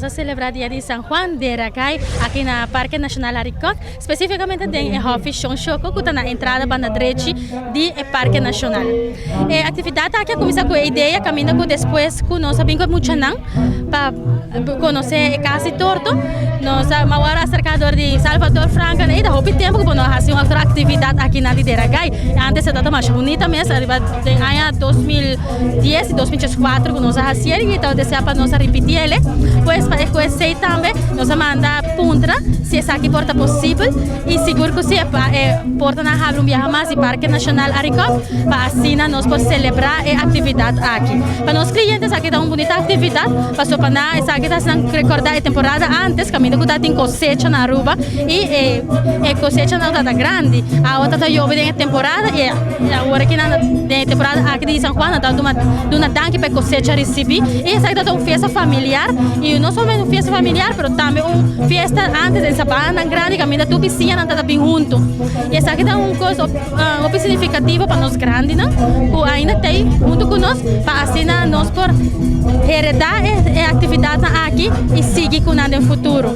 Nos a celebra Dia di San Juan Dera Gai aki na Parke Nacional Arikok, specificamente den e Hòfi Shon Shoko cu ta na entrada banda drechi di e Parke Nacional. E actividad aki a cuminsa cu e idea caminda cu despues cu nos a bin cu e muchanan pa conoce e Cas di Torto, nos a awor a acerca dor di Salvador Franca ey ta hopi tempo cu bo no a haci un otro actividad aki na di Dera Gai. Antes e tabata masha bunita mes ariba den aña 2010 y 2014 cu nos a haci el y ta desea pa nos a ripiti el. Pues pa e cu esey tambe nos a manda puntra si esaki por ta posibel y sigur cu si e portanan habri un biaha mas di Parke Nacional Arikok pa asina nos por celebra e actividad aki. Pa nos cliente esaki ta un bunita actividad pasobra pa nan esaki ta haci nan recorda e temporada antes caminda cu ta tin cosecha na Aruba y e cosechanan ta ta grandi. Awa ta ta yobe den e temporada y awor aki nan den e temporada aki di San Juan nan ta duna danki pa e cosecha ricibi y esaki ta ta un fiesta familiar y no solamente un fiesta familiar pero tambe un fiesta antes den sabananan grandi caminda tur bisiñanan ta ta bin hunto y esaki ta un cos hopi significativo pa nos grandinan cu ainda ta ey hunto cu nos pa asina nos por hereda e actividadnan aki y sigui cu nan den futuro.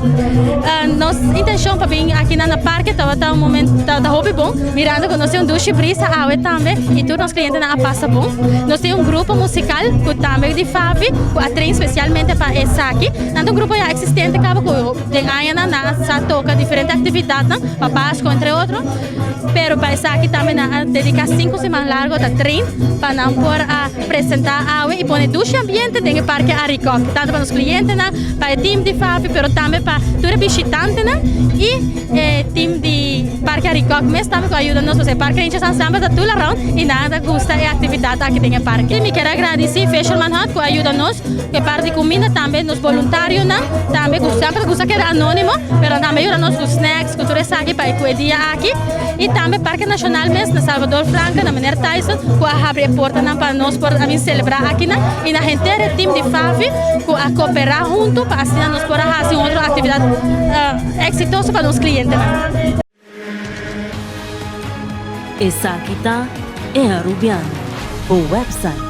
Nos intencion pa bin akinan na parke tabata un momento tabata hopi bon mirando cu nos tin un dushi brisa awe tambe y tur nos clientenan a pasa bon. Nos tin un grupo musical cu tambe di Favi cu a train specialmente pa esaki. Nan ta un grupo ya existente caba cu den añanan nan a sa toca diferente actividadnan pa Pasco entre otro. Pero pa esaki tambe nan a dedica sinku siman largo ta train pa nan por a presenta awe y pone dushi ambiente den e parke Arikok. Tanto pa nos clientenan, pa e team di Favi, pero tambe pa tur e bishitantenan y e team di Parke Arikok mes tambe cu a yuda nos. Pasobra e Park Rangers Ensemble ta tur around y nan ta gusta e actividad aki den e parke. Mi kier a gradici Fisherman Hut cu a yuda nos cu e parti di cuminda, tambe nos boluntarionan tambe cu semper ta gusta keda anonimo, pero nan tambe a yuda nos cu snacks. Ku tur esaki pa e ku e dia aki i tambe Parke Nashonal mes na Salvador Franca na Meneer Tyson ku a habri e portanan pa nos por a bin selebrá akinan i na henter e tim di Favi ku a koperá huntu pa asina nos por a hasi un otro aktividat eksitoso pa nos klientenan. Esaki ta E Arubiano, bo website.